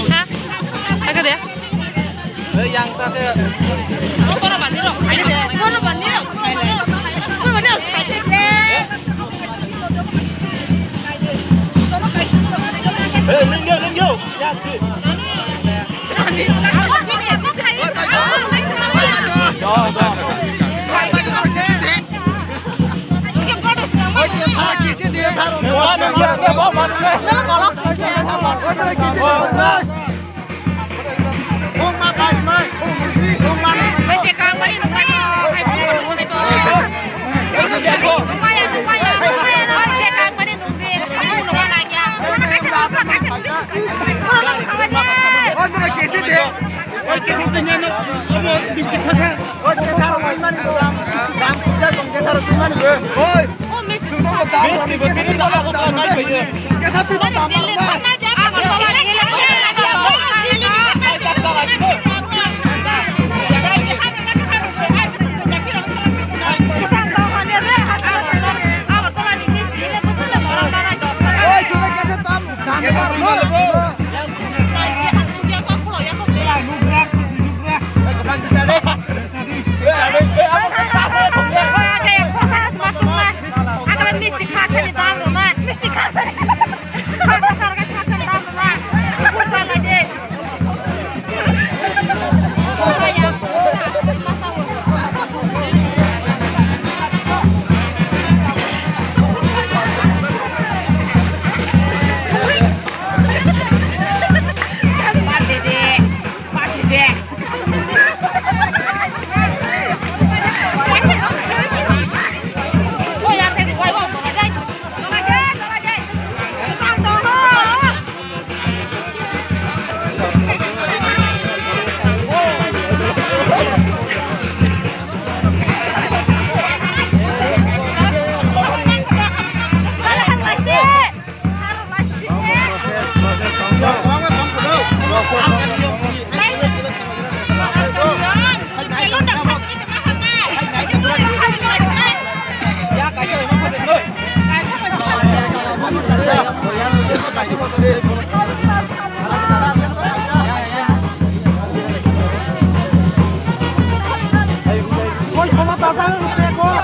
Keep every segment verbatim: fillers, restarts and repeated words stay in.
Ha? Aga de?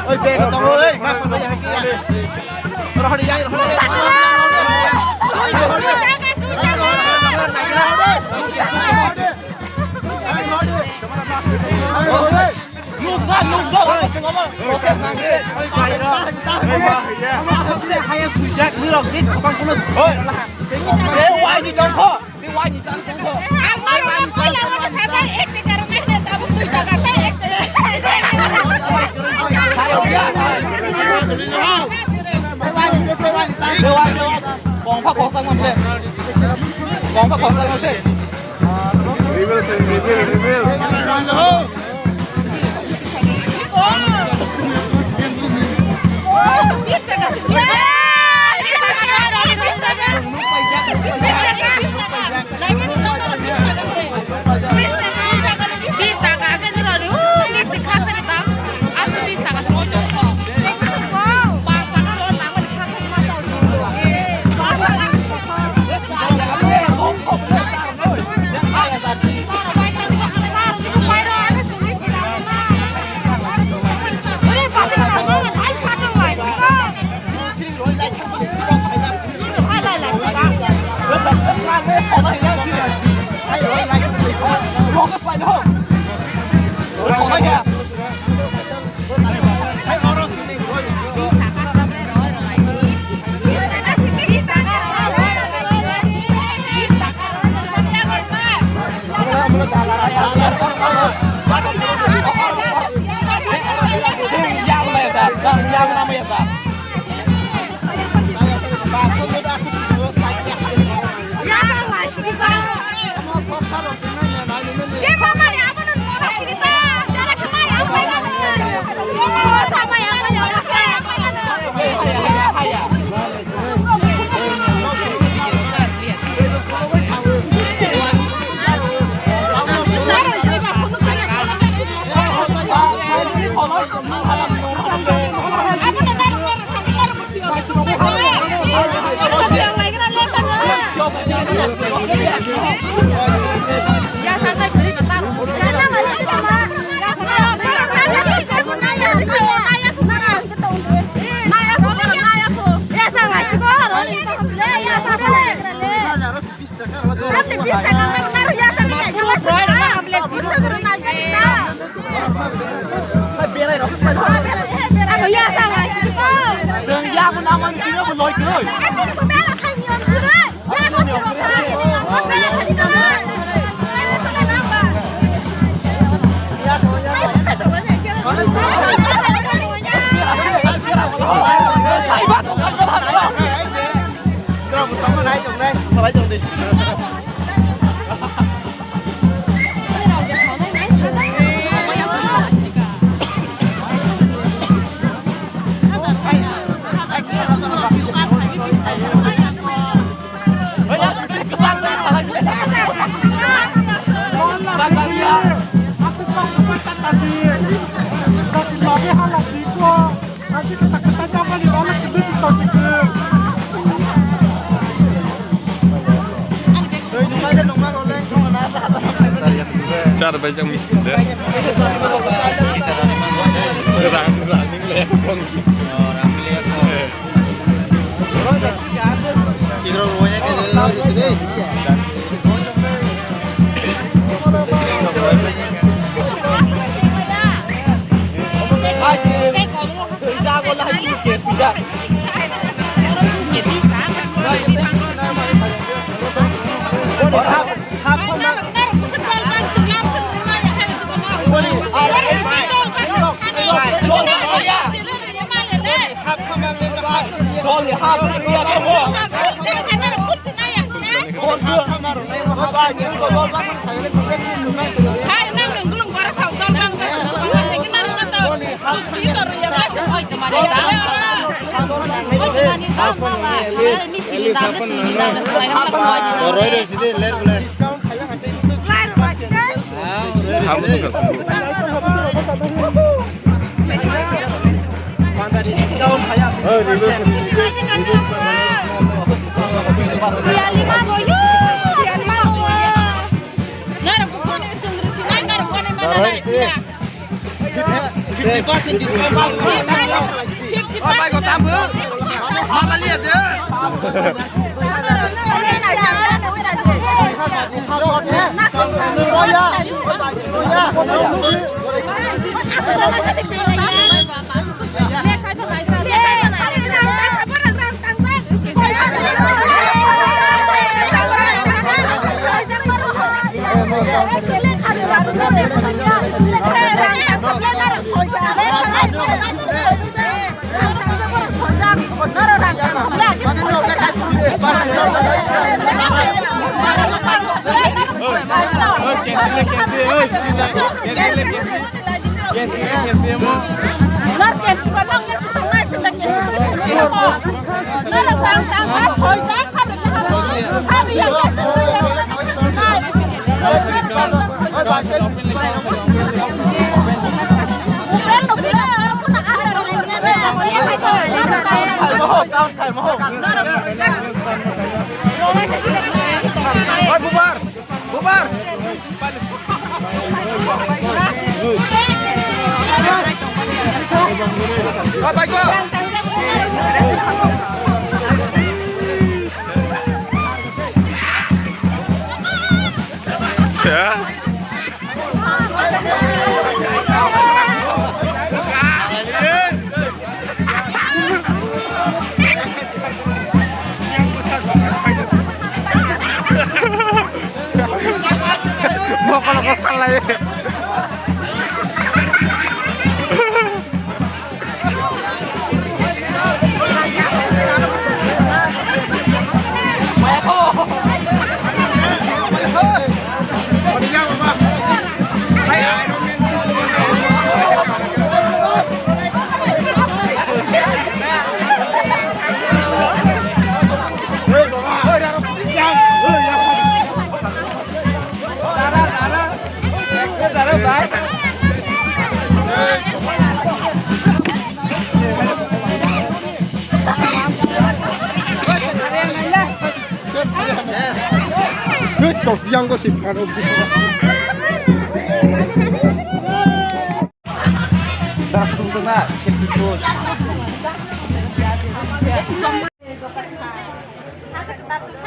Oi, bag tongo, oi, ma phone ya, ya. Rohor ya, rohor ya. Nukjak, nukjak, omo chwng omo process nangkhe. Omo sabse haya swijak, nirok jit khopang kuno. Hoi. Tei wai ni tongkho, tei wai ni tongkho. Tei wai ni, tei wai ni. Tei wai ni. Kongpha kosa ngam se. Kongpha kosa ngam se. Char bai jang misti de. Rang, rang, le. Fifty percent discount. Oh, bai, go tam, bu. Mala liya de. Oi, bubar! Bubar! Oi, bai, go! Mokol mokol salai. Tok yang ko sip karo.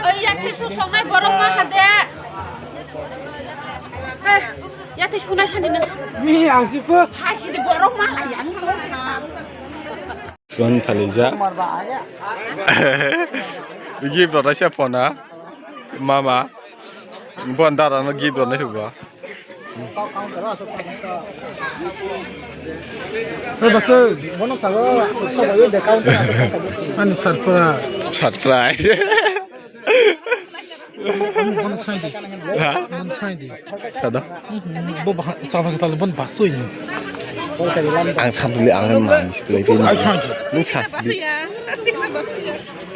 Oi, ya thisu songnai borok ma hade. Eh, ya thisu nai khani nang. Mi ang si po. Hai si borok ma hai ang. Son phalija. Gift rok naisa phone a. Mama. Bon dada no gift rok naisa ba. Hey, boss, bono sago, sago yo dekha. Ani surprise. Surprise. Bono sai di. Ha? Bono sai di. Sada. Bo bah, chaba kata bon basoi ni. Ang santuli ang mami siklai pini. Ai sai di. Nung santuli.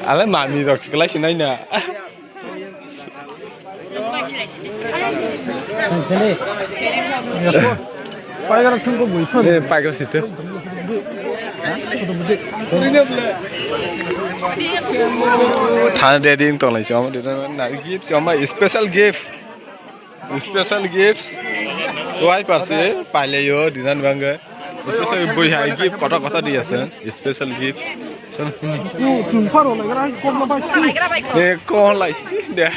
Ale mami rok siklai sinai na. Paikar thungko bui phone. Eh, paikar site. Thana de din tolai chom de na gift chom special gift. Special gifts. Wai parsi pailayo dinan bangge. Special bui hai gift kotor kotor di ase. Special gift. Chalo, hini. Tum paro lai gara kom lai. Eh, kom lai de.